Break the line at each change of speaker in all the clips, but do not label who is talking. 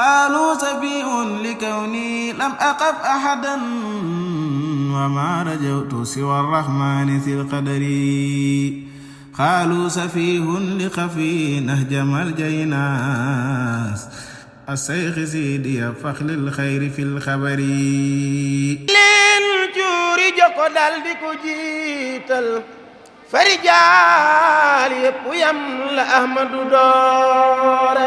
قالوا سفيه لكوني لم أقف أحدا وما رجوت سوى الرحمن ذي القدر قالوا سفيه لخفي نهجم الجيناس الشيخ سيدي فخل الخير في الخبر لين جوري جوكو دال ديكو جيتال فرجال يب يم لا احمد دور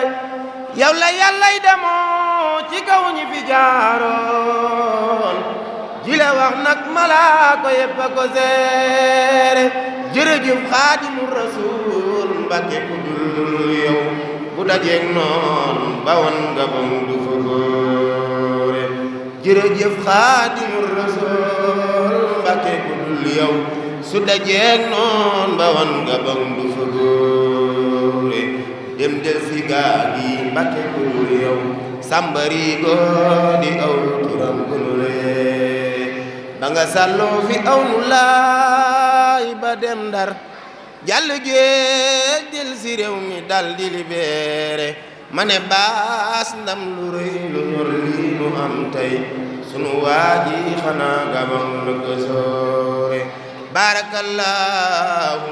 yow la yàllay demoo ci kaw ñi fi jaaroon jile wax nag malaaka yépp a ko seere jërëjëf xaadimu rasuul Mbàkke ku dul yow bu dajeeg noon bawoon nga bam du fa góore jërëjëf xaadimu rasuul Mbàkke ku dul yow su dajeeg noon bawoon nga bam du fa góore dem del si gaal yi Mbàkke ku dul yow sàmbari go di aw turam gunule ba nga sàlloo fi aw nu laay ba dem Ndar jàll géej del si réew mi dal di libéré ma ne baas ndam lu rëy lu ñor lii nu am tey sunu waaji xanaa gabam la ko soore barakallahu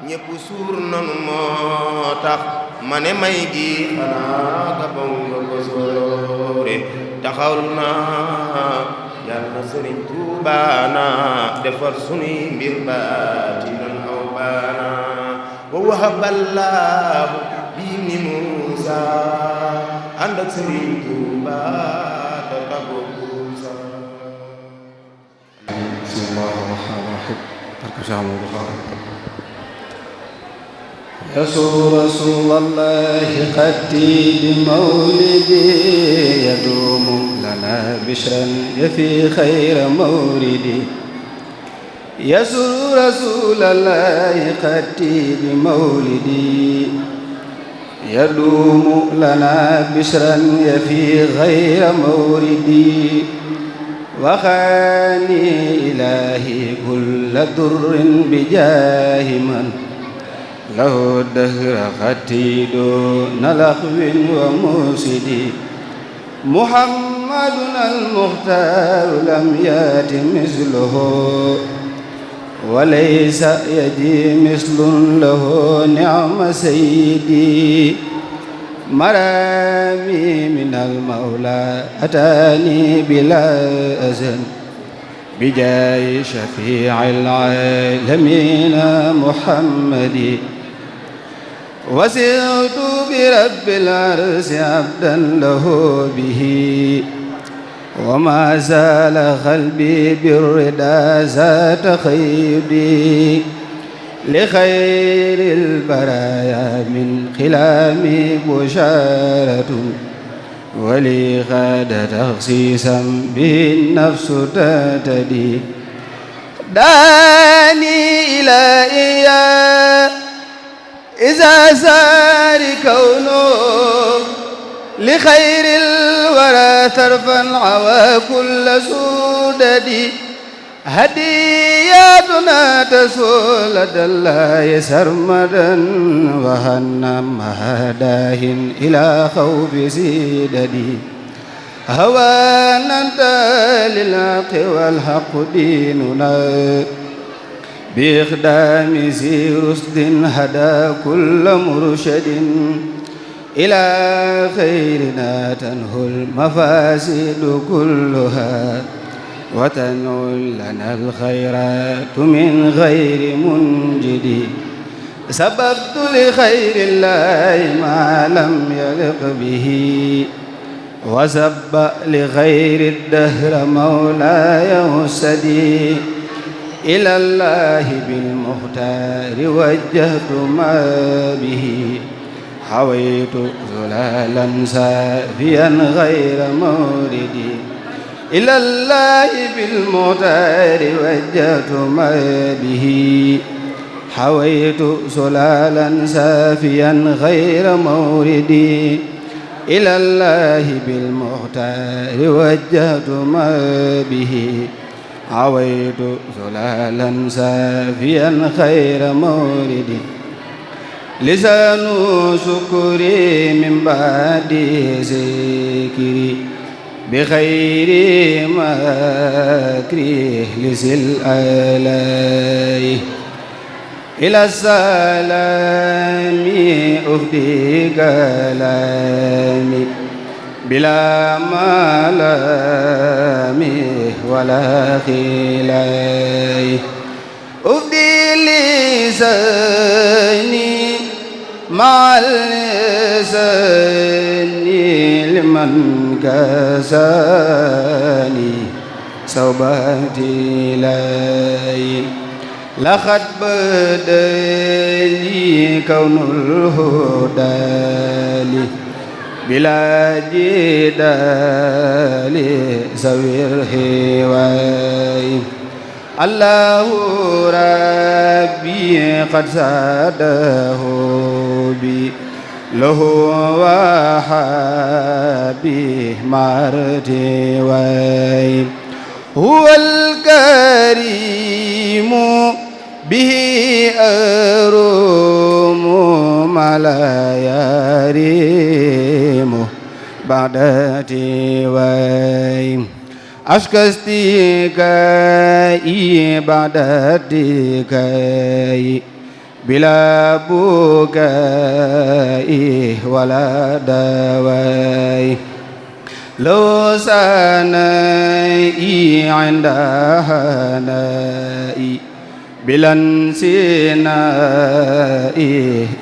ñépp suur nanu moo tax ma ne may gi xanaa gabam la ko soore taxawlu naa yàlla Sëriñ Tuubaa na defar sunuy mbir baatinan aw baana wa wahaballaahu bi ni Muusa ànd ak Sëriñ Tuubaa te tago Muusa
bismillaahi rahmaani rahiim barke Cheikh Amadou Bara يسوع رسول الله قدي بمولدي يدوم لنا بشرا يفي خير موردي يسوع رسول الله قدي بمولدي يدوم لنا بشرا يفي خير موردي وخاني إلهي كل ضر بجاه من له الدهر خطي دون لخو ومفسد محمدنا المختار لم يات مثله وليس يجي مثل له نعم سيدي مرامي من المولى أتاني بلا أذن بجاه شفيع العالمين محمد وسرت برب العرش عبدا له به وما زال قلبي بالرضا ذات خيدي لخير البرايا من خلامي بشارة ولي خاد تخصيصا به النفس تهتدي داني إلهي إذا سار كونه لخير الورى ترفا عوى كل سوددي هدياتنا تسول الله سرمدا وهنم هداه إلى خوف سيددي هوانا أنت للحق والحق ديننا بإخدام ذي رشد هدى كل مرشد إلى خيرنا تنهو المفاسد كلها وتنعو لنا الخيرات من غير منجد سببت لخير الله ما لم يلق به وسب لغير الدهر مولاي مسدي إلى الله بالمختار وجهت ما به حويت زلالا سافيا غير موردي إلى الله بالمختار وجهت ما به حويت زلالا سافيا غير موردي إلى الله بالمختار وجهت ما به عويت زلالا سافيا خير مورد
لسان شكري من بعد ذكري بخير مكري لزل آلائي إلى السلام أفدي كلامي بلا ملام ولا خلاي أفدي لساني مع اللسان لمن كساني صوبتي لاي لقد بدا لي كون الهدى لي بلا جدال سوير هواي الله ربي قد ساده بي له وحبي مرتي واي هو الكريم به أروم ما لا يريم بعد تواي أشكستكاي بعد تكاي بلا بكاء ولا دواي لو سنائي عند هنائي بلا انسنائي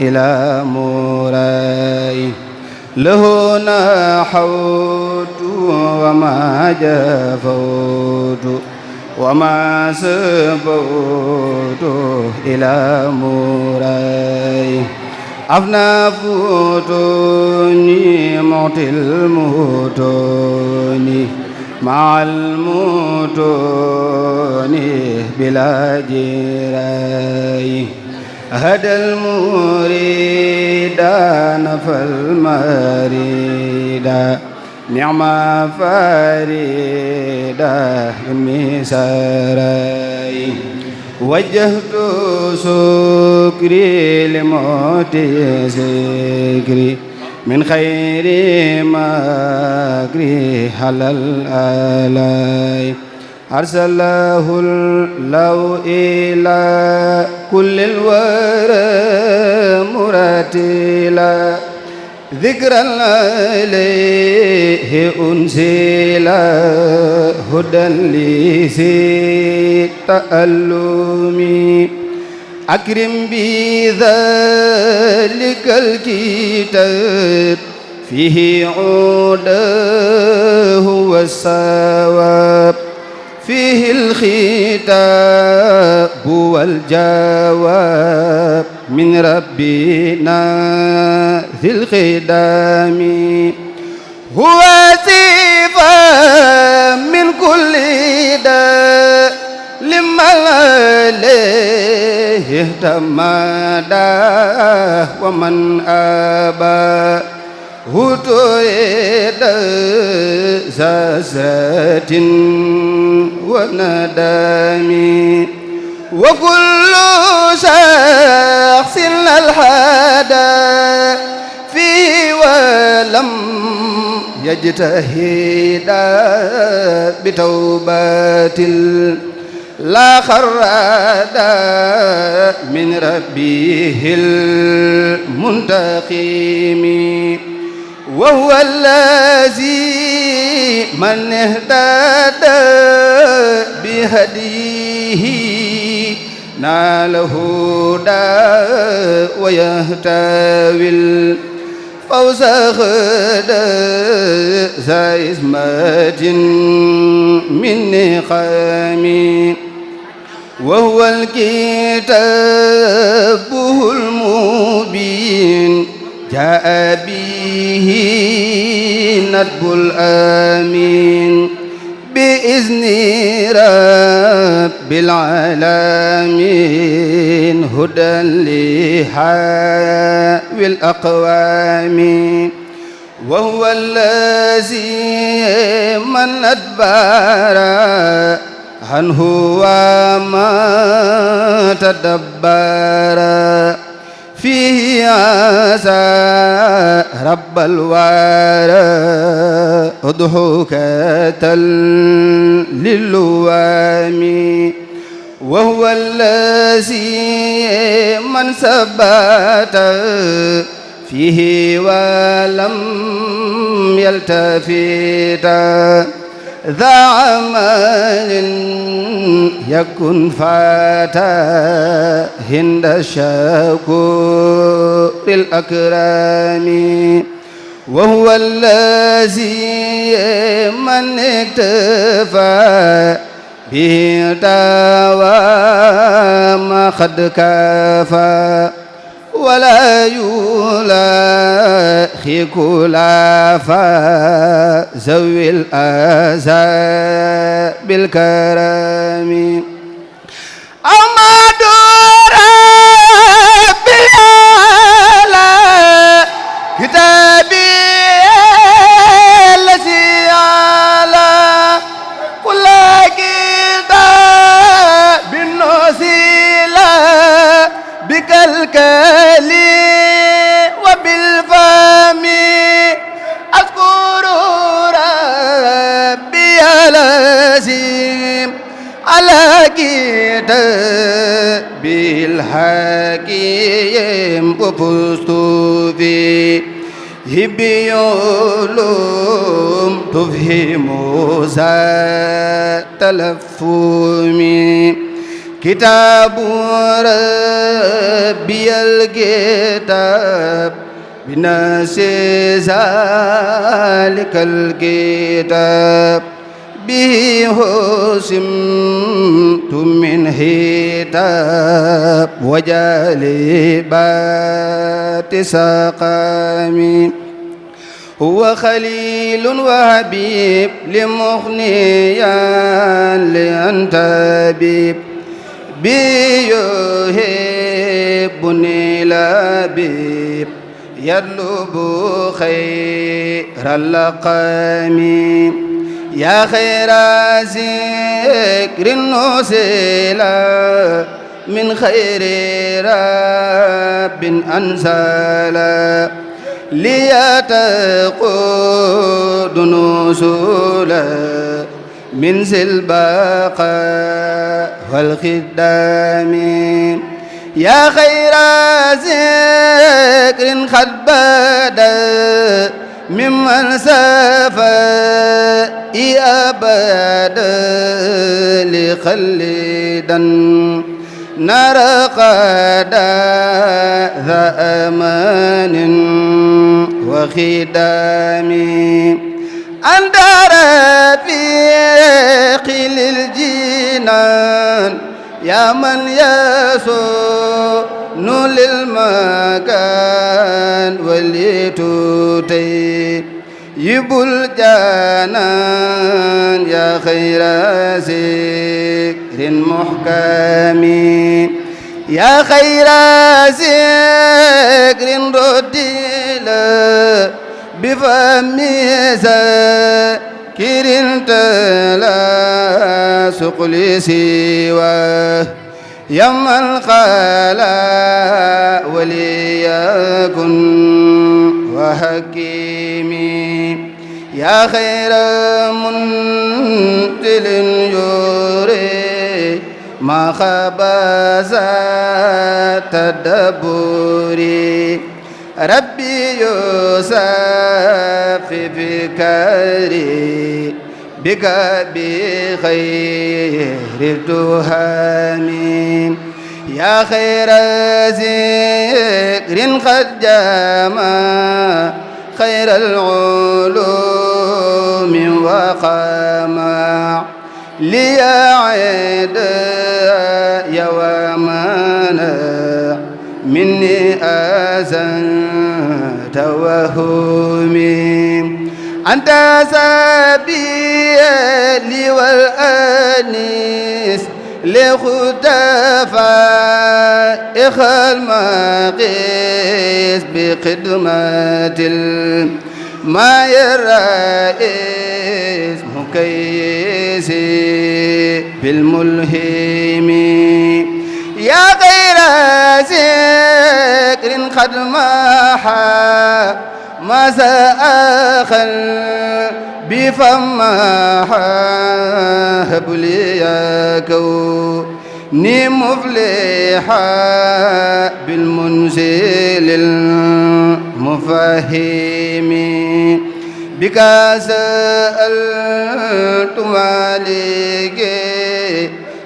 إلى موراي له نحوت وما جفوت وما سبوت إلى موراي أفنى فوتوني معطي الموتوني مع الموتون بلا جراي هدى المريد نفى المريد نعم فريدا المسراي وجهت سكري لموت سكري من خير مكري على الآلاء أرسله الله إلى كل الورى مرتلا ذكرا عليه أنزل هدى لذي التألم أكرم بذلك الكتاب فيه عوده والثواب فيه الخطاب والجواب من ربنا ذي الخدام هو شفاء من كل داء لمن عليه اهتمدا ومن أبى هتويد زازة وندم وكل شخص الحدا فيه ولم يجتهد بتوبة لا خرد من ربه المنتقم وهو الذي من اهتدى بهديه نال هدى ويهتوي الفوز غدا ذا إسمة من نقام وهو الكتاب المبين جاء به ندب الآمين بإذن رب العالمين هدى لحاوي الأقوام وهو الذي من أدبر عنه وما تدبر فيه عسى رب الورى أضحكة للوام وهو الذي من ثبت فيه ولم يلتفت ذا عمل يكن فاتا هند الشكور الأكرام وهو الذي من اكتفى به دوام قد كفى ولا يلاخي كلافا ذوي الأذى بالكرم أمد ربي على كتابي الذي على كل كتاب نزل بكالكالي وبالفم أذكر ربي العظيم على كتاب الحكيم وفزت فيه بيولوم تفهم ذات تلفمي كتاب ربي الكتاب بناس ذلك الكتاب به هسمت من هتاب وجالبات سقامي هو خليل وحبيب لمغنيا لأنت بيب بيهبني لبيب يطلب خير اللقام يا خير ذكر نزل من خير رب أنزل ليتقود نزولا من ذي البقاء والخدام يا خير ذكر قد بدا ممن سافى أبدا لخلدا نار قدا ذا أمان وخدام أنت رفيق للجنان يا من يسون للمكان ولتطيب الجنان يا خير ذكر محكم يا خير ذكر ردل بفم ذاكر تلا سقل سواه يم الخلا وليكن وحكيمي يا خير منزل يوري ما خبز تدبري ربي يوسف فكري بك بخير التهام يا خير ذكر قد جمع خير العلوم وقمع ليعد يومنا مني أذى توهمي أنت سبيلي والأنيس لخطفاء المقيس بخدمة ما الرئيس مكيس بالملهم يا غير ذكر قد محى مساء بفما هب لي كوني مفلحا بالمنزل المفهم بك سألت مالك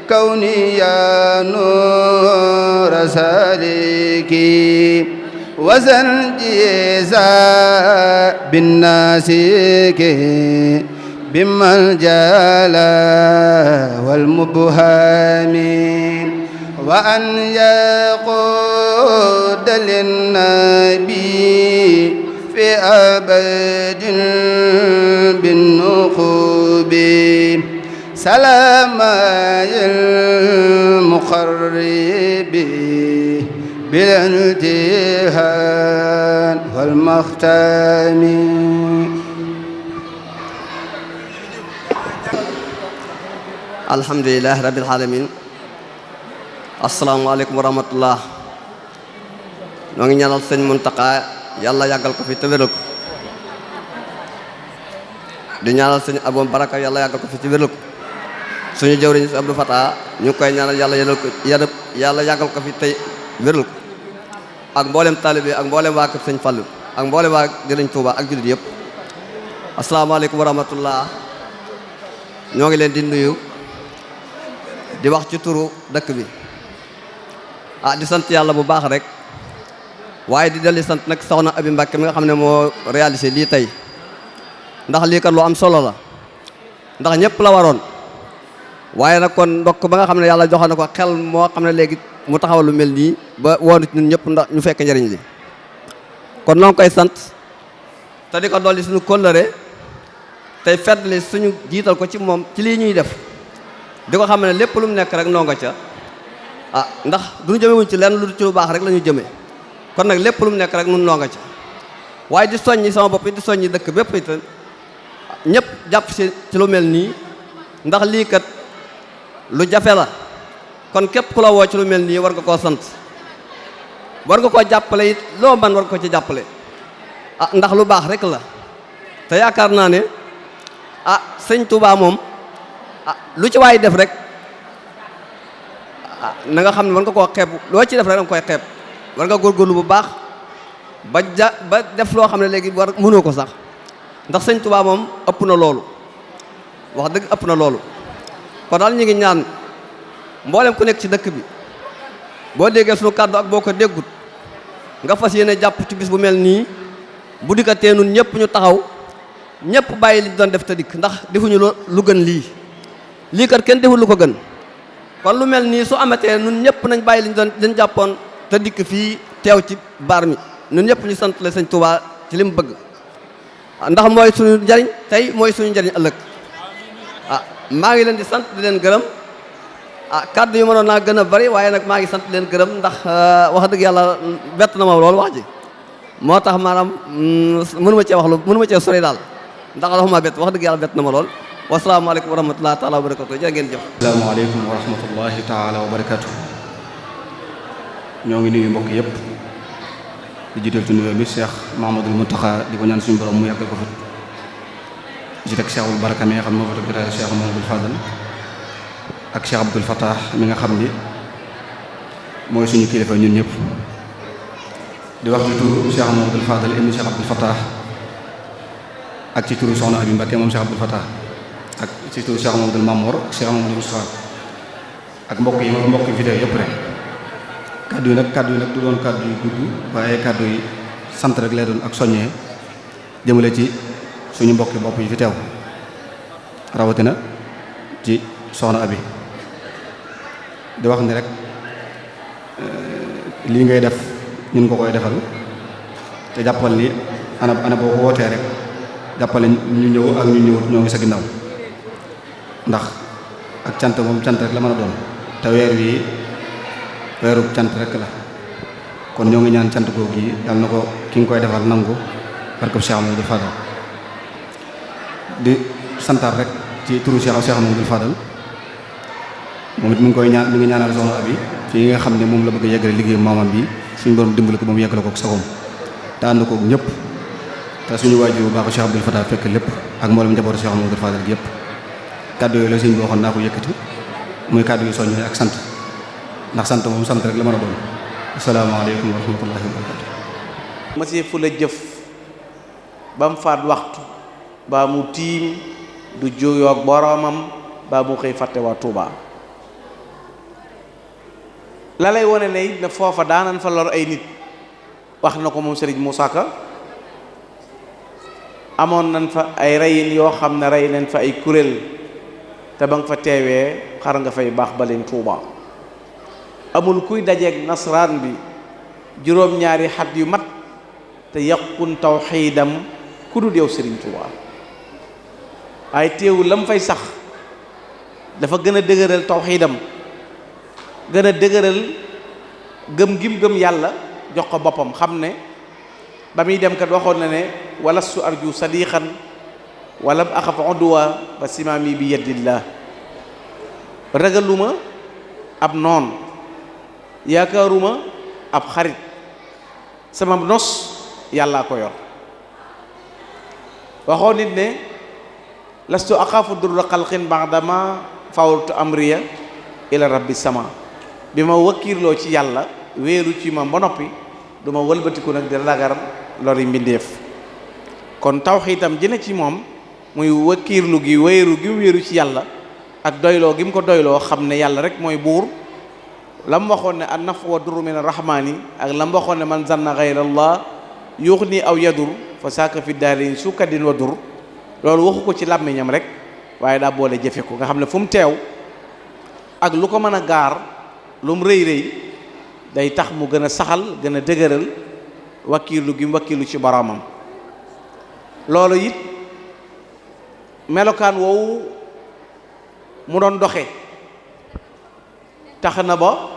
كوني يا نور سالكي وزن جيزا بالناس بمن جالا والمبهم وأن يقود للنبي في أبد بالنخوب سلام المقرب بالانتهاء والمختام
alhamdulilah rabbil alamin asalaamaaleykum wa rahmatullah noo ngi ñaanal sëñ Muntaxa yàlla yàggal ko fi te wéral ko di ñaanal sëñ Abou Baraka yàlla yàggal ko fi te wéral ko suñu jëwriñ si Abdou Fatah ñu koy ñaanal yàlla yàggal ko fi tey wéral ko ak mboolem taalibe ak mboolem waa kër sëñ Fallu ak mboolem waa Sëriñ Tuuba ak jullit yëpp asalaamaaleykum wa rahmatullah ñoo ngi leen di nuyu di wax ci turu dëkk bi di sant yàlla bu baax rek waaye di delli sant nag soxna Abi Mbàkke mi nga xam ne moo réalisé lii tey ndax lii kat lu am solo la ndax ñëpp la waroon waaye nag kon ndokk ba nga xam ne yàlla joxoon na ko xel moo xam ne léegi mu taxawal lu mel nii ba woonu ñun ñëpp ndax ñu fekk njëriñ li kon noo ngi koy sant te di ko dolli suñu kóllëre tey feddli suñu jiital ko ci moom ci lii ñuy def di ko xam ne lépp lu mu nekk rek noo nga ca ndax duñu jëmewuñ ci lenn lu ci lu baax rek la ñu jëmee kon nag lépp lu mu nekk rek nun noo nga ca waaye di soññi sama bopp di soññi dëkk bépp it ñëpp jàpp ci lu mel nii ndax lii kat lu jafe la kon képp ku la woo ci lu mel nii war nga koo sant war nga koo jàppale it loo man war nga ko ci jàppale ndax lu baax rek la te yaakaar naa ne sëñ Touba moom lu ci waay def rek na nga xam ne war nga koo xeeb loo ci def rek danga koy xeeb war nga góorgóorlu bu baax ba def loo xam ne léegi war mënoo ko sax ndax sëñ Touba moom ëpp na loolu wax dëgg ëpp na loolu kon daal ñu ngi ñaan mboolem ku nekk ci dëkk bi boo déggee suñu kàddu ak boo ko déggut nga fas yéene jàpp ci bis bu mel nii bu dikkatee nun ñëpp ñu taxaw ñëpp bàyyi li doon def te dikk ndax defuñu lu gën lii kat kenn deful lu ko gën kon lu mel nii su amatee nun ñëpp nañ bàyyi liñ doon dañ jàppoon te dikk fii teew ci baar mi nun ñëpp ñu sant la sëñ Touba ci li mu bëgg ndax mooy suñu njariñ tey mooy suñu njariñ ëllëg maa ngi leen di sant di leen gërëm kàddu yu mënoon naa gën a bari waaye nag maa ngi sant leen gërëm ndax wax dëgg yàlla bett na ma lool wax ji moo tax maanaam mënu ma cee sori daal ndax dafa ma bett wax dëgg yàlla bett na ma lool wasalaamaaleykum wa rahmatullahi taala wa barakatu jërë ngeen jëf
asalaamaaleykum wa rahmatullahi taala wa barakatu ñoo ngi nuyu mbokk yëpp di jiital ci nuyoo bi Cheikh Mahamadul Muntaxa di ko ñaan suñu borom mu yàggal ko fa ci teg Cheikhul Baraka mi nga xam ne moo fa teg jotaay Cheikh Mahamadul Fadal ak Cheikh Abdoul Fatah mi nga xam ni mooy suñu kilifa ñun ñëpp di wax ci turu Cheikh Mahamadul Fadal ibnu Cheikh Abdoul Fatah ak ci turu soxna Abi Mbacke moom Cheikh Abdoul Fatah ak ci turu Cheikh Mahamadul Mamour Cheikh Mahamadul Moustapha ak mbokk yi fi teew yëpp rek kaddu yi nag du doon kaddu yu gudd waaye kaddu yi sant rek lay doon ak soññee jëmale ci suñu mbokki bopp yi fi teew rawatina ci soxna Abi di wax ni rek lii ngay def ñun ko koy defal te jàppal ni ana boo ko wootee rek jàppale ñu ñëw ak ñu ñëwut ñoo ngi sa ginnaaw ndax ak cant moom cant rek la mën a doon te weer wi weeru cant rek la kon ñoo ngi ñaan cant googu yi yàlla na ko ki nga koy defal nangu barkab Cheikh Mamadou Fadal di santaat rek ci turu Cheikh Mamadou Fadal moom it mi ngi ñaanal soxna Abi fii nga xam ne moom la bëgg a yeggale liggéeyu maamam bi suñu borom dimbali ko ba mu yeggale ko ak sagoom te ànd koog ñëpp te suñu waajur bu baax Cheikh Abdoul Fatah fekk lépp ak mboolem njabootu Cheikh Mamadou Fadal gi yëpp kàddu yooyu la sëñ bi waxoon naa ko yëkkati muy kàddu yu soññee ak sant ndax sant moom sant rek la mën a doon asalaamaaleykum wa rahmatullahi wa barakatu
monsieur fu la jëf ba mu faat waxtu baa mu tiim du juyoog boroomam baa mu xëy fàtte waa Touba la lay wone ne it ne foofa daanan fa lor ay nit wax na ko moom Serigne Moussa Ka amoon nañ fa ay reyin yoo xam ne rey nañ fa ay kuréel te ba nga fa teewee xar nga fay baax ba leen Touba amul kuy dajeeg nasraan bi juróom-ñaari xat yu mat te yàqun tawxiidam ku dul yow Serigne Touba ay teewul lam fay sax dafa gën a dëgëral tawxiidam gën a dëgëral gëm gim gëm yàlla jox ko boppam xam ne ba muy dem kat waxoon na ne walastu arju sadiqan wala axaf udwa ba simaami bi yadillah ragaluma ab noon yaakaaruma ab xarit sama nos yàllaa ko yor waxoon nit ne lastu axaafu durra xalqin ba'dama fawrtu amriya ila rabbi sama bi ma wakkiirloo ci yàlla wéeru ci ma ba noppi du ma wëlbatiku nag di ragar lori mbindeef kon tawxiitam ji ne ci moom muy wakkiirlu gi wéeru gi wéeru ci yàlla ak doyloo gi mu ko doyloo xam ne yàlla rek mooy buur la mu waxoon ne an naf wa dur min arrahmani ak la mu waxoon ne man zanna gayra allah yuxni aw yadur fa saaka fi daarin sukkadin wa dur loolu waxu ko ci làmmiñam rek waaye daa boole jëfe ko nga xam ne fu mu teew ak lu ko mën a gaar lu mu rëy rëy day tax mu gën a saxal gën a dëgëral wakkiilu gi mu wakkiilu ci boromam loolu it melokaan woowu mu doon doxe tax na ba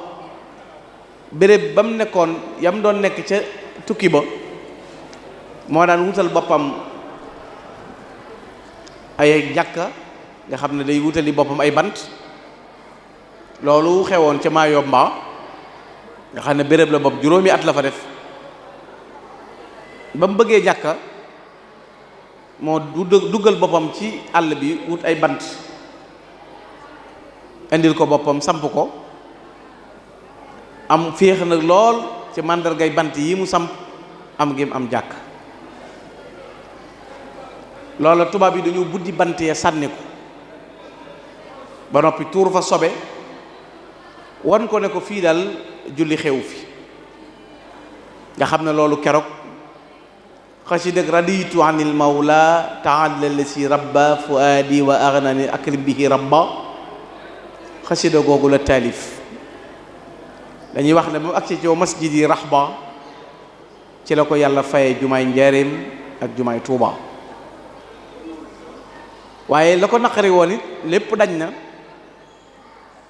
béréb ba mu nekkoon yam doon nekk ca tukki ba moo daan wutal boppam ay jàkka nga xam ne day wutali boppam ay bant loolu xewoon ca Mayomba nga xam ne béréb la bopp juróomi at la fa def ba mu bëggee jàkka moo duggal boppam ci àll bi wut ay bant indil ko boppam samp ko am féex nag lool ci màndargay bant yi mu samp am gi mu am jàkk loola tubaab yi dañu buddi bant ya sànni ko ba noppi tuur fa sobe wan ko ne ko fii daal julli xew fi nga xam ne loolu keroog xasida raditu anil mawla taala lasi rabba fuadi wa aghnani akrim bihi rabba xasida googu la taalif dañuy wax ne ba mu agsi ci masjid yi rahba ci la ko yàlla faye jumaay njaareem ak jumaay tuuba waaye la ko naqari woon it lépp dañ na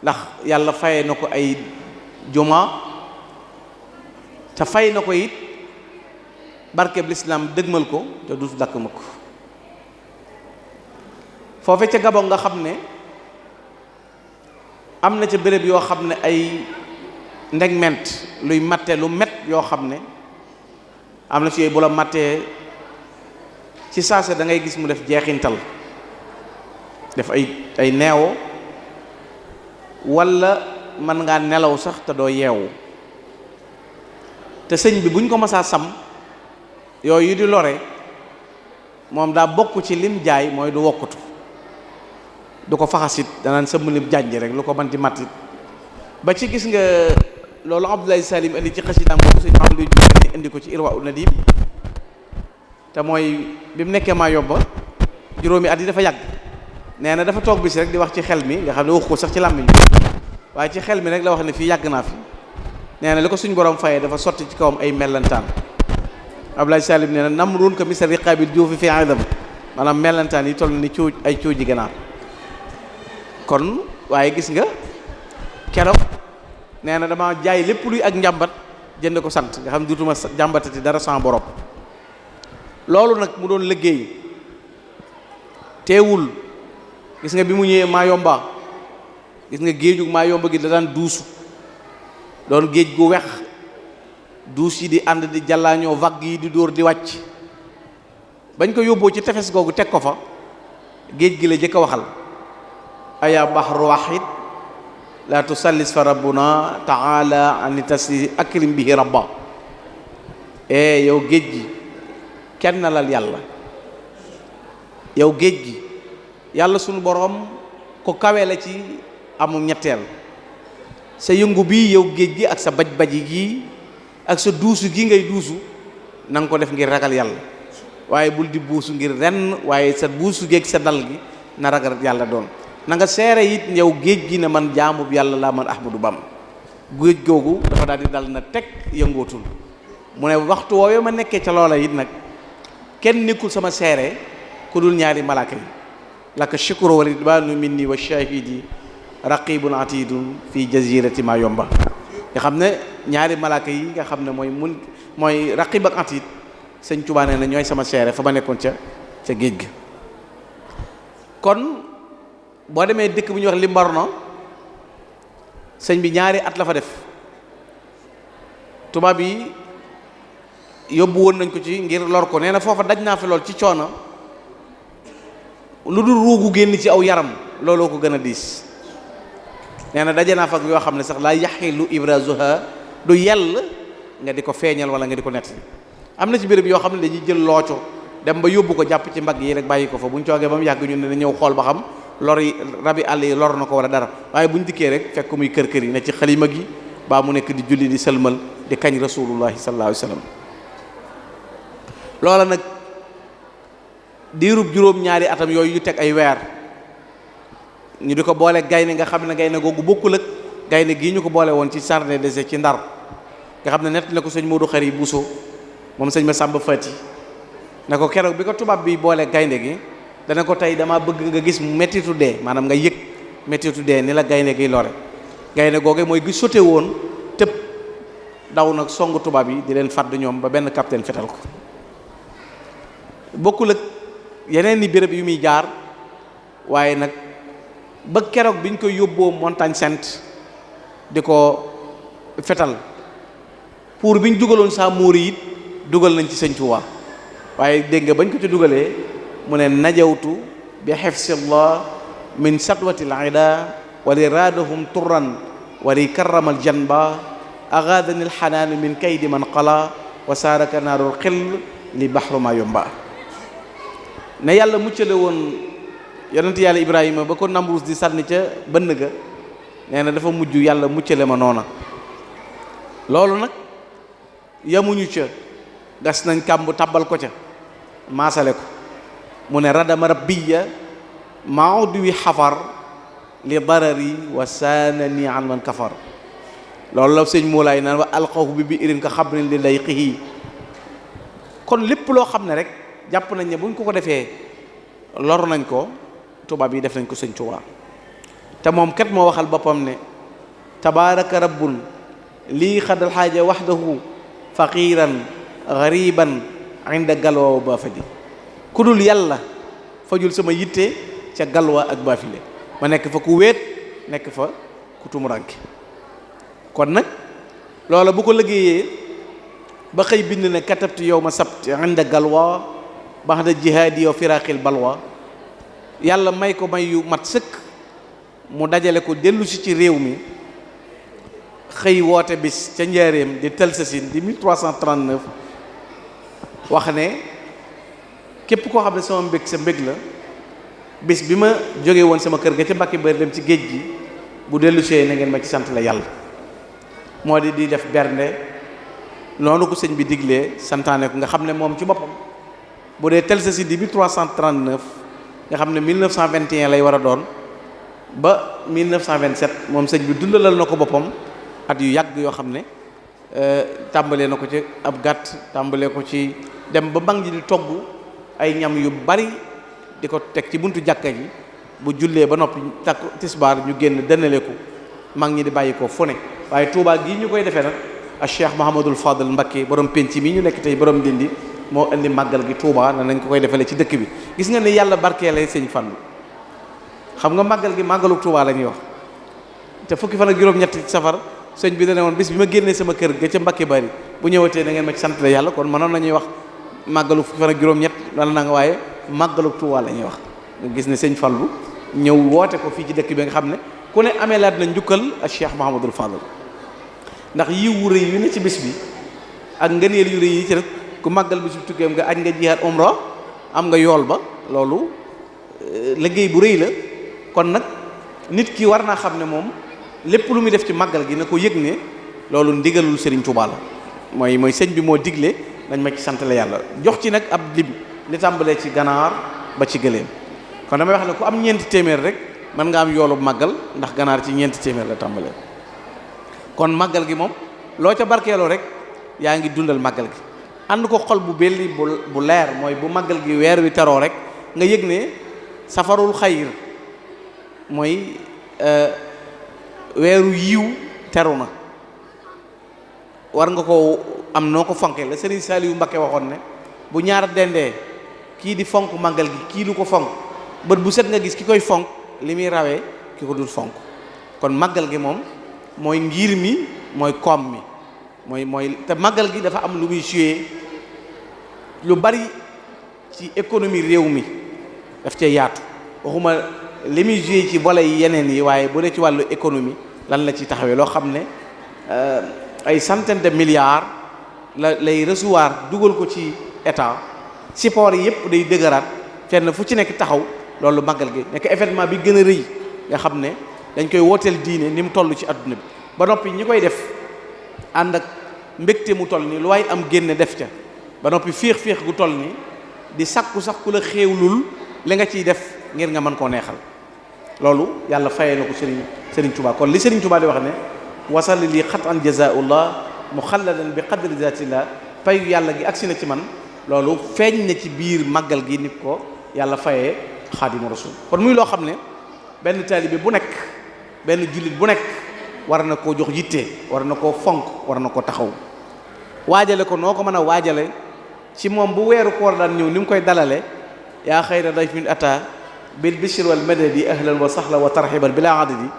ndax yàlla faye na ko ay juma te fay na ko it barkeb lislaam dëgmal ko te du dakk ma ko foofe ca Gabon nga xam ne am na ca béréb yoo xam ne ay ndegment luy matte lu met yoo xam ne am na si yooyu bu la mattee ci saase da ngay gis mu def jeexintal def ay neewo walla mën ngaa nelaw sax te doo yeewu te sëñ bi buñ ko masaa sam yooyu di lore moom daa bokk ci lim jaay mooy du wokkutu du ko faxasit danaan sëmm lim jànj rek lu ko mën di mattit ba ci gis nga loolu Abdoulaye Salim indi ci xasidaam boobu sëñ Amadu Juuf indi ko ci Irwa u Nadim te mooy bi mu nekkee Mayomba juróomi at yi dafa yàgg nee na dafa toog bis rek di wax ci xel mi nga xam ne wax ko sax ci làmmiñ waaye ci xel mi rek la wax ne fii yàgg naa fi nee na li ko suñ borom fayee dafa sotti ci kawam ay mellantaan Abdoulaye Salim nee na nam ruun ko misal riqaabil juufi fi adam maanaam mellantaan yi toll ni cuuj ay cuuji ganaar kon waaye gis nga keroog nee na dama jaay lépp luy ak njàmbat jënd ko sant nga xam ne dutuma jàmbatati dara sans borom loolu nag mu doon liggéey teewul gis nga bi mu ñëwee Mayomba gis nga géejug Mayomba gi da daan duusu doon géej gu wex
duus yi di ànd di jàllaañoo vague yi di dóor di wàcc bañ ko yóbboo ci tefes googu teg ko fa géej gi la jëkk a waxal aya bahru wahid la tusallis fa rabbuna taala ani tasli akrim bihi rabba yow géej gi kenn lal yàlla, yow géej gi yàlla sunu borom ko kawe la ci amul ñetteel. sa yëngu bii yow géej gi ak sa baj-baji gii ak sa duusu gi ngay duusu na nga ko def ngir ragal yàlla, waaye bul di buusu ngir ren, waaye sa buusu géej sa dal gi na ragal yàlla doon. na nga seere it yow géej gi ne man jaamub yàlla laa man Ahmadu Bamba. géej googu dafa daal di dal na teg yëngootul mu ne waxtu woowee ma nekkee ca loola it nag kenn nekkul sama seere ku dul ñaari malaaka yi laka shukru wa ridwaanu minni wa shahidi raqibun atidun fi jazirati ma yomba nga xam ne ñaari malaaka yi nga xam ne mooy raqib ak atid sëñ Tuubaa nee na ñooy sama seere fa ma nekkoon ca géej ga. kon boo demee dëkk bu ñuy wax Limbarno sëñ bi ñaari at la fa def. tubaab yi yóbbu woon nañ ko ci ngir lor ko, nee na foofa daj naa fi lool ci coono lu dul ruugu génn ci aw yaram looloo ko gën a diis. nee na daje naa fa yoo xam ne sax laa yaxilu ibrazuha du yell nga di ko feeñal wala nga di ko nett. am na ci béréb yoo xam ne dañuy jël looco dem ba yóbbu ko jàpp ci mbagg yi rek bàyyi ko fa, bu ñu toogee ba mu yàgg ñu ne ñëw xool ba xam lor yi rabi àll yi lor na ko wala dara, waaye bu ñu dikkee rek fekk muy kër yi ne ci xalima gi baa mu nekk di julli di sëlmal di kañ rasulullahi sallallahu alayhi wa sallam. loola nag diirub juróom-ñaari atam yooyu yu teg ay weer ñu di ko boole gaynde nga xam ne gaynde googu bokkul ak gaynde gii ñu ko boole woon ci jardin des ci Ndar nga xam ne nett na ko sëñ Modou Khari Bousso moom sëñ Massamba Fati ne ko keroog bi ko tubaab bi boole gaynde gi dana ko tey dama bëgg nga gis mettitu dee, maanaam nga yëg mettitu dee ni la gaynde gi lore. gaynde googe mooy gi sote woon tëb daw nag songu tubaab yi di leen fàdd ñoom ba benn capitaine fetal ko. bokkul ak yeneen ni béréb yu muy jaar, waaye nag ba keroog biñ koy yóbboo Montagne Sainte di ko fetal pour biñ dugaloon saa móori it dugal nañ ci sëñ Tuubaa, waaye dégg nga bañ ko ci dugalee mu ne najawtu bi hifsillah min satwatil ida wali raadahum turran wali karramal janba agadani alxanaanu min kaydi man qala wa saaraka naarul xill li baxru ma yomba. ne yàlla muccale woon yonent yàlla Ibrahima ba ko Namruus di sànni ca bënn ga, nee na dafa mujj yàlla muccale ma noona. loolu nag yamuñu ca, gas nañ kàmb tàbbal ko ca maasale ko mu ne radama rabbiya maudwi xafar li darari wa saanani an man kafar. loolu la sëñ Moulay naan wa alqahu bi irin ka xabrin li layqihi. kon lépp loo xam ne rek jàpp nañ ne buñ ko defee lor nañ ko, tubaab yi def nañ ko sëñ Tuubaa. te moom kat moo waxal boppam ne tabaaraka rabbun lii xadal xaaja waxdahu faqiran gariban inda galwa ba faji. ku dul yàlla fajul sama yitte ca galwa ak baafile, ma nekk fa ku wéet nekk fa ku tumuranke. kon nag loola bu ko liggéeyee ba xëy bind ne katabtu yawma sabti inda galwa baxda jihaadi yow firaqil balwa, yàlla may ko may yu mat sëkk mu dajale ko dellu si ci réew mi. xëy woote bis ca njaareem di Telsasin di 1339 wax ne képp koo xam ne sama mbég sa mbég la, bis bi ma jóge woon sama kër ga ca Mbàkke Bari dem ci géej gi bu dellu see na ngeen ma ci sant la yàlla. moo di def bernde noonu ko sëñ bi diglee santaane ko, nga xam ne moom ci boppam bu dee Telsasin di 1339 nga xam ne 1921 lay war a doon ba 1927 moom sëñ bi dundalal na ko boppam at yu yàgg yoo xam ne tàmbalee na ko ci ab gàtt, tàmbalee ko ci dem ba mag ñi di togg ay ñam yu bari di ko teg ci buntu jàkka ji, bu jullee ba noppi takk tisbaar ñu génn dënale ko mag ñi di bàyyi ko fu ne. waaye Touba gii ñu koy defee nag a Cheikh Mouhamadul Fadal Mbacké borom penc mi ñu nekk tey borom Ndindi moo indi màggal gi Touba na nañ ko koy defale ci dëkk bi. gis nga ne yàlla barkeele sëñ Fallu, xam nga màggal gi màggalu Touba la ñuy wax te fukki fan ak juróom-ñetti safar sëñ bi dana woon bis bi ma génnee sama kër ga ca Mbakke Bari bu ñëwatee da ngeen ma ci sant la yàlla kon mënoon nañuy wax màggalu fukki fan ak juróom-ñett wala na nga waaye màggalu Tuubaa la ñuy wax nga gis ne sëñ Fallu ñëw woote ko fii ci dëkk bi nga xam ne ku ne amee laat na njukkal ak Cheikh Mouhamadul Fadal ndax yiw wu rëy yu ne ci bis bi ak ngëneel yu rëy yi ci rek ku màggal bi su tukkeem nga aj nga jihaad umra am nga yool ba loolu liggéey bu rëy la kon nag nit ki war naa xam ne moom lépp lu muy def ci màggal gi na ko yëg ne loolu ndigalul Serigne Touba la mooy sëñ bi moo digle nañ ma ci sant la yàlla jox ci nag ab lim li tàmbalee ci ganaar ba ci gëléem kon damay wax ne ku am ñeenti téeméer rek mën nga am yoolu màggal ndax ganaar ci ñeenti téeméer la tàmbalee kon màggal gi moom loo ca barkeeloo rek yaa ngi dundal màggal gi ànd ko xol bu belli bu leer mooy bu màggal gi weer wi teroo rek nga yëg ne safarul xayir mooy weeru yiw teru na war nga ko am noo ko fonke la Serigne Saliou Mbacké waxoon ne bu ñaar dendee kii di fonk màggal gi kii du ko fonk bët bu set nga gis ki koy fonk li muy rawee ki ko dul fonk kon màggal gi moom mooy ngir mi mooy koom mi mooy te màggal gi dafa am lu muy joué lu bari ci économie réew mi daf cee yaatu waxuma li muy joué ci volet yi yeneen yi waaye bu dee ci wàllu économie lan la ci taxawee loo xam ne ay centaine de milliards lay recevoir dugal ko ci état support yi yëpp day dëgëraat fenn fu ci nekk taxaw loolu màggal gi nekk événement bi gën a rëy nga xam ne dañ koy wooteel diine ni mu toll ci adduna bi ba noppi ñi koy def ànd ak mbégte mu toll nii lu waaye am génne def ca ba noppi féex gu toll nii di sakku sax ku la xéewlul li nga ciy def ngir nga mën koo neexal loolu yàlla fayee na ko Serigne Touba kon li Serigne Touba di wax ne wasal lii xat an jazaullah muxalladan bi qadri zatillah payu yàlla gi agsi na ci man loolu feeñ na ci biir màggal gi nit ko yàlla fayee xaadimu rasul kon muy loo xam ne benn taalibe bu nekk benn jullit bu nekk war na koo jox yitte war na koo fonk war na koo taxaw waajale ko noo ko mën a waajale ci moom bu weeru koor daan ñëw ni mu koy dalale yaa xayra dayfin ata bil bishri wal madadi ahlan wa sahlan wa tarxiban bila adadi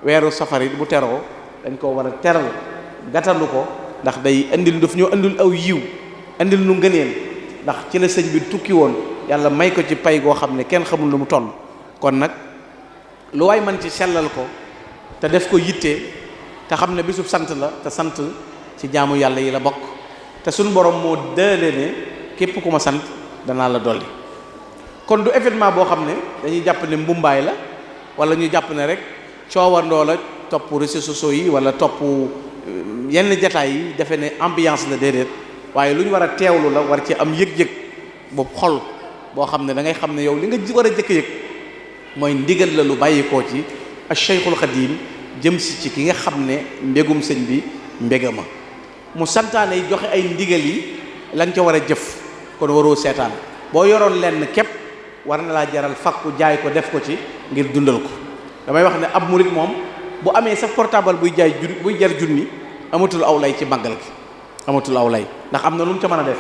weeru safari bu teroo dañ ko war a teral gàttandu ko ndax day indil daf ñoo indil aw yiw indil nu ngëneel ndax ci la sëñ bi tukki woon yàlla may ko ci pay goo xam ne kenn xamul lu mu toll kon nag lu waay man ci sellal ko te def ko yitte te xam ne bisub sant la te sant ci jaamu yàlla yi la bokk te suñu borom moo dële ne képp ku ma sant danaa la dolli kon du événement boo xam ne dañuy jàpp ne mbumbaay la wala ñu jàpp ne rek coowandoo la topp réseaux sociaux yi wala topp yenn jataay yi defe ne ambiance la déedéet waaye lu ñu war a teewlu la war ci am yëg-yëg boobu xol boo xam ne da ngay xam ne yow li nga war a jëkk yëg mooy ndigal la lu bàyyikoo ci ak Cheikhul Khadim jëm si ci ki nga xam ne mbégum sëñ bi mbégama mu santaane yi joxe ay ndigal yi lañ ca war a jëf kon waroo seetaan boo yoroon lenn képp war na laa jaral fakku jaay ko def ko ci ngir dundal ko damay wax ne ab murit moom bu amee sa portable buy jar junni amatul aw lay ci màggal gi amatul aw lay ndax am na lu mu ca mën a def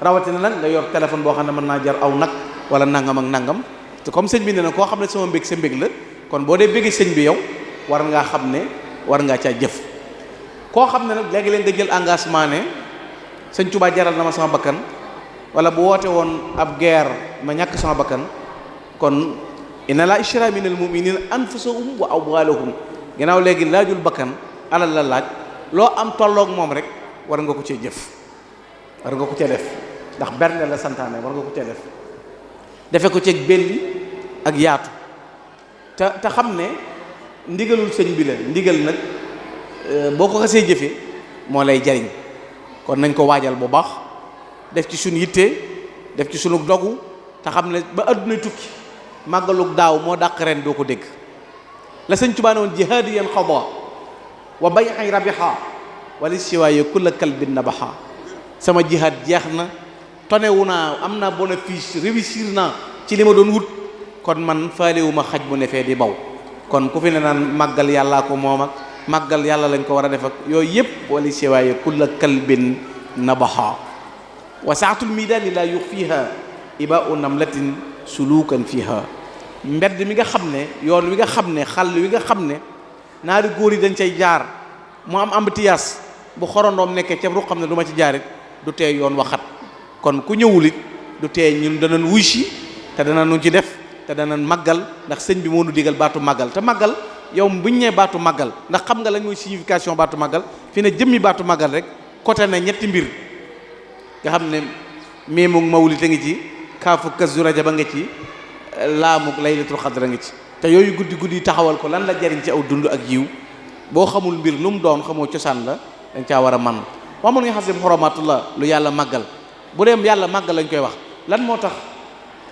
rawatina nag nga yor téléphone boo xam ne mën naa jar aw nag wala nangam ak nangam te comme sëñ bi ne na koo xam ne sama mbég sa mbég la kon boo dee bëggee sëñ bi yow war ngaa xam ne war ngaa caa jëf koo xam ne nag léegi-léeg nga jël engagement ne sëñ Tuubaa jaral na ma sama bakkan wala bu woote woon ab guerre ma ñàkk sama bakkan kon inna laa ishtara minal mu'minina anfusahum wa amwaalahum ginnaaw léegi laajul bakkan alal la laaj loo am tolloog moom rek war nga ko cee jëf war nga ko cee def ndax bernde la santaane war nga ko cee def defe ko ceeg belli ak yaatu te xam ne ndigalul sëñ bi la ndigal nag boo ko xasee jëfe moo lay jariñ kon nañ ko waajal bu baax def ci suñu yitte def ci suñu dogu te xam ne ba adduna tukki màggalug daaw moo dàq ren doo ko dégg la sëñ Tuubaa ne woon jihaadiyan xada wa bay'i rabiha wala siwaaye kulla kalbin nabaha sama jihaad jeex na tonewu naa am naa bénéfice réussir naa ci li ma doon wut kon man faalewuma xaj bu ne fee di baw kon ku fi ne naan màggal yàllaa ko moom ak màggal yàlla lañ ko war a def ak yooyu yëpp wala siwaaye kulla kalbin nabaha wa saatul midaani laa yuxfiha ibaau namlatin sulukan fiha mbedd mi nga xam ne yoon wi nga xam ne xàll wi nga xam ne naari góor yi dañ cay jaar mu am embouteillage bu xorondoom nekkee ca ru xam ne du ma ci jaarit du tee yoon waxat kon ku ñëwul it du tee ñun danañ wuy si te danañu ci def te danañ màggal ndax sëñ bi moo nu digal baatu màggal te màggal yow buñ ñee baatu màggal ndax xam nga lañ mooy signification baatu màggal fi ne jëmmi baatu màggal rek côté na ñetti mbir nga xam ne meemug mawlid a ngi ci kaafu kazu rajab a nga ci laamug laylatul xadr a ngi ci te yooyu guddi yi taxawal ko lan la jariñ ci aw dund ak yiw boo xamul mbir lu mu doon xamoo cosaan la dañ caa war a man waa mun nga xam ne xoromatullah lu yàlla màggal bu dee yàlla màggal lañ koy wax lan moo tax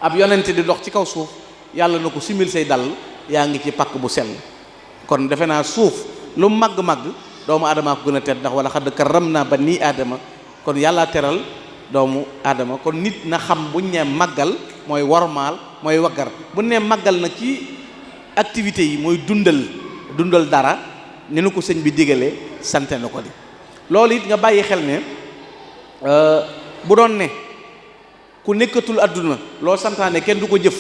ab yonente di dox ci kaw suuf yàlla na ko simil say dal yaa ngi ci pakk bu sell kon defe naa suuf lu màgg-màgg doomu aadama ko gën a tedd ndax wala xadd karramna bani aadama kon yàlla teral doomu aadama kon nit na xam buñ ne màggal mooy wormaal mooy waggar bu ne màggal na ci activités yi mooy dundal dara ni nu ko sëñ bi digalee sante na ko di loolu it nga bàyyi xel ne bu doon ne ku nekkatul adduna loo santaane kenn du ko jëf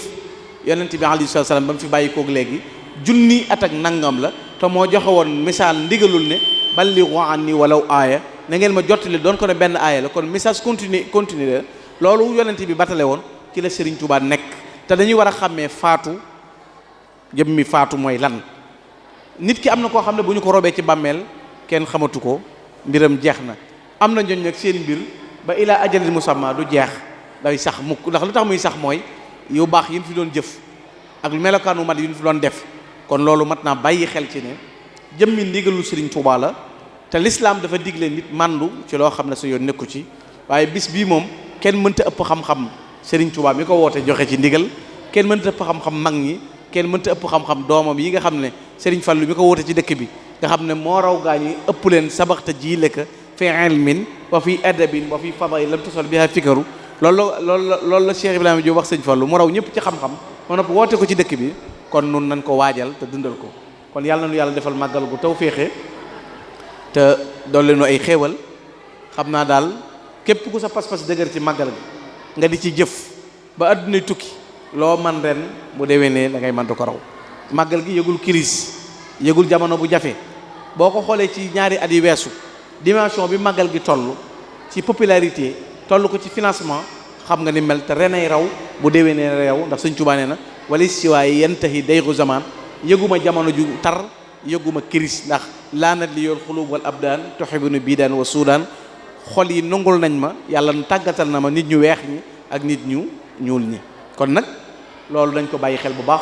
yonent bi alayhi salaam ba mu fi bàyyi koog léegi junni at ak nangam la te moo joxe woon misaal ndigalul ne ballighu anni walaw aaya na ngeen ma jottali doon ko ne benn aaya la kon message continue la loolu yonent bi batale woon ci la Serigne Touba nekk te dañuy war a xàmmee faatu jëmmi faatu mooy lan nit ki am na koo xam ne bu ñu ko robee ci bàmmeel kenn xamatu ko mbiram jeex na am na ñooñ nag seen mbir ba ilaa ajalil musamma du jeex day sax mukk ndax lu tax muy sax mooy yu baax yi ñu fi doon jëf ak melokaanu mat yi ñu fi doon def kon loolu mat naa bàyyi xel ci ne jëmmi ndigalu Serigne Touba la te l'islam dafa digle nit màndu ci loo xam ne sa yoon nekku ci waaye bis bii moom kenn mënta ëpp xam-xam Serigne Touba mi ko woote joxe ci ndigal kenn mënta ëpp xam-xam mag ñi kenn mënta ëpp xam-xam doomam yi nga xam ne Serigne Fallou mi ko woote ci dëkk bi nga xam ne moo raw gaa ñi ëpp leen sabaxta ji leka fi ilmin wa fi adabin wa fi fadail lam tasal biha fikaru loolu la Cheikh Ibrahima Diop wax Serigne Fallou mu raw ñëpp ci xam-xam moo nopp woote ko ci dëkk bi kon nun nañ ko waajal te dundal ko kon yàlla nu yàlla defal màggal gu taw féexe te doole nu ay xéewal xam naa daal képp ku sa pas-pas dëgër ci màggal gi nga di ci jëf ba addunay tukki loo man ren bu déwénee da ngay mën ko raw màggal gi yëgul crise yëgul jamono bu jafe boo ko xoolee ci ñaari at yi weesu dimension bi màggal gi toll ci popularité toll ko ci financement xam nga ni mel te ren ay raw bu déwénee raw ndax Sëñ Tuubaa nee na wala si waaye yantahi dayru zaman yëguma jamono ju tar yëguma crise ndax laanat li yoon xulub wal abdaan tuhibunu biidaan wa suudaan xol yi nangul nañ ma yàlla tàggatal na ma nit ñu weex ñi ak nit ñu ñuul ñi kon nag loolu dañ ko bàyyi xel bu baax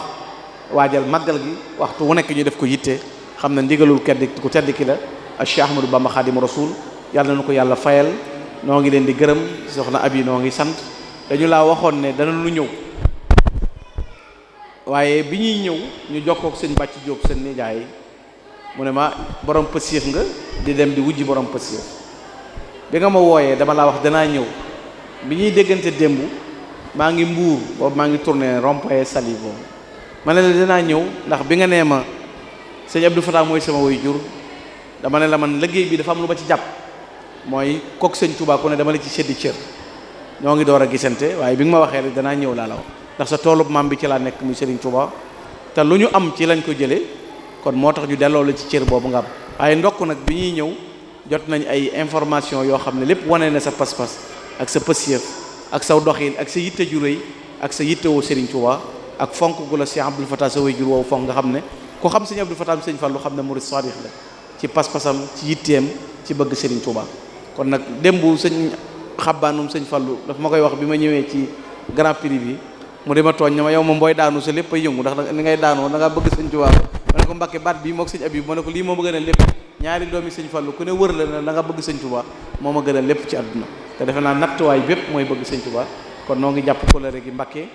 waajal màggal gi waxtu wu nekk ñu def ko yitte xam ne ndigalul ku tedd ki la ak Cheikh Ahmadou Bamba Khadimu Rasul yàlla na ko yàlla fayal noo ngi leen di gërëm soxna Abi noo ngi sant dañu laa waxoon ne dana lu ñëw waaye bi ñuy ñëw ñu jokkoo ak sëñ Bàcc Jóob seen nijaay mu ne ma borom pësief nga di dem di wujji borom pësief bi nga ma wooyee dama laa wax danaa ñëw bi ñuy déggante démb maa ngi mbuur boobu maa ngi tourné rond-point Sali boobu ma ne la danaa ñëw ndax bi nga nee ma sëñ Abdou Fatah mooy sama way jur dama ne la man liggéey bi dafa am lu ma ci jàpp mooy kook sëñ Touba ku ne dama la ci seddi cër ñoo ngi door a gisante waaye bi nga ma waxee rek danaa ñëw laa la wax ndax sa toolub maam bi ci laa nekk muy Serigne Touba te lu ñu am ci lañ ko jëlee kon moo tax ñu delloo la ci cër boobu nga am waaye ndokk nag bi ñuy ñëw jot nañ ay information yoo xam ne lépp wane na sa pas-pas ak sa pësiyëf ak sa doxin ak sa yitte ju rëy ak sa yitte woo Serigne Touba ak fonk gu la Cheikh Abdoul Fatah sa way jur woowu fonk nga xam ne ku xam sëñ Abdoul Fatah sëñ Fallou xam ne murid sadiq la ci pas-pasam ci yitteem ci bëgg Serigne Touba kon nag démb sëñ xabbaanum sëñ Fallou daf ma koy wax bi ma ñëwee ci Grand Prix bi mu dema tooñ na ma yow moom booy daanu sa lépp ay yëngu ndax ni ngay daanoo da ngaa bëgg sëñ Touba ma ne ko Mbàkke baat bii mook sëñ Abib ma ne ko lii moo ma gën a lépp ñaari doomi sëñ Fallou ku ne wër la ne da nga bëgg sëñ Touba moo ma gën a lépp ci àdduna te defe naa nattuwaay bépp mooy bëgg sëñ Touba kon noo ngi jàpp kóllëre gi Mbàkke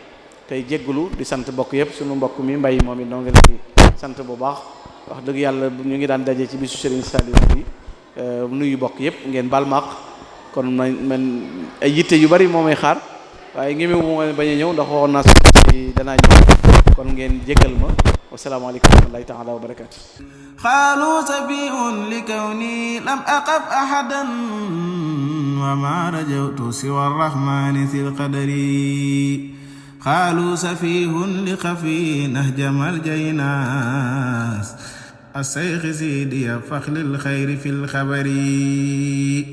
tey jéggulu di sant mbokk yëpp suñu mbokk mi mbay moom it noo ngi leen di sant bu baax wax dëgg yàlla ñu ngi daan daje ci bisu Serigne Saliou bi nuyu bokk yëpp ngeen baal ma kon man ay yitte yu bari moo may xaar waaye ngi mu ma bañ a ñëw ndax waxoon naa si danaa ñëw kon ngeen jéggal ma wasalaamaaleykum wa rahmatullahi taala wa barakatu
xaalu safiun li kawni lam aqaf ahadan wa ma rajawtu siwa arrahmani sil qadari xaalu safihun li xafi nahjamal jaynas السيخ سيدي فخل الخير في الخبر